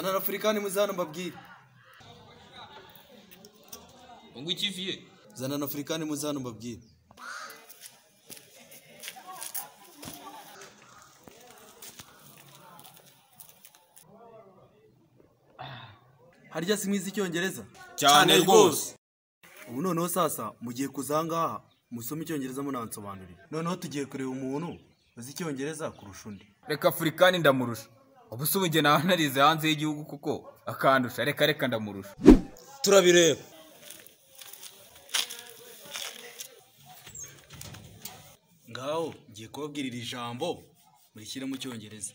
Zana na Afrikani muze hano mbabwire. Ngo ikiviye? Zana na Afrikani muze hano mbabwire. Harya simwize icyongereza? Cyane rwose. Ubu noneho sasa mugiye kuzangaha musome icyongereza munansobanurira. Noneho tugiye kureba umuntu uzi icyongereza kurusha undi. Reka Afrikani ndamurusha. Ubu se ubu nawe narize hanze y'igihugu kuko akandusha. Reka reka ndamurusha. Turabireba. Ngaho ngiye kubabwirira ijambo murishyire mu cyongereza.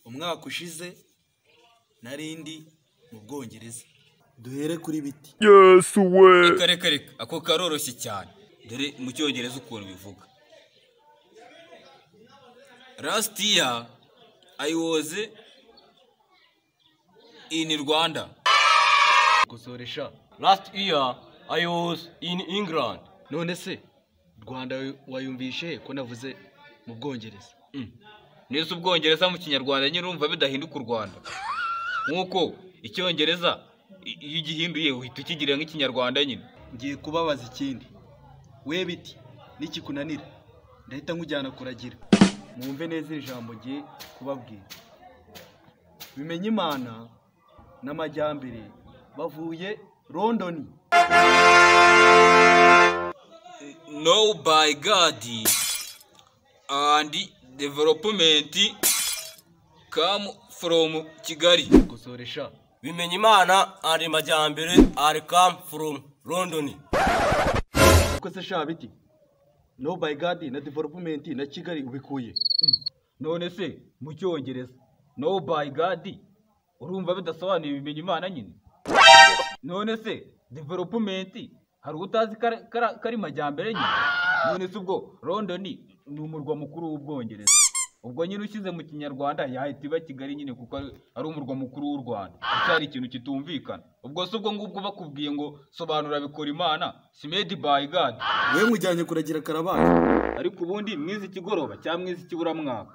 Umwaka ushize narindi mu Bwongereza. Duhere kuri biti. Yesu we. Reka reka reka ako karoroshye cyane. Dore mu cyongereza ukuntu bivuga. Last year I was in Rwanda. Gusoresha. Last year I was in England. None se Rwanda wayumvishe ko navuze mu Bwongereza? Nese Ubwongereza mu Kinyarwanda nyine urumva bidahinduka u Rwanda. Nkuko icyongereza iyo ugihinduye uhita ukigira nk'ikinyarwanda nyine. Ngiye kubabaza ikindi. We biti nikikunanira ndahita nkujyana kuragira. Mwumve neza iri jambo ngiye kubabwira. Bimenye Imana n'amajyambere bavuye London. No by God and development come from Kigali. Gusoresha. Bimenye Imana and majyambere are come from London. Uko se sha biti? No by God na development na Kigali ubikuye. None se mu cyongereza no by God urumva bidasobanuye bimenye Imana nyine. None se development hari utazi kari majyambere nyine. None se ubwo London ni umurwa mukuru w'Ubwongereza. Ubwo nyine ushyize mu Kinyarwanda yahita iba Kigali nyine kuko ari umurwa mukuru w'u Rwanda. Cyari ikintu kitumvikana. Ubwo se ubwo ngubwo bakubwiye ngo sobanura bikora Imana si made by God. We mujyanye kuragira karabaye. Ariko ubundi mwize ikigoroba cyangwa mwize ikiburamwaka.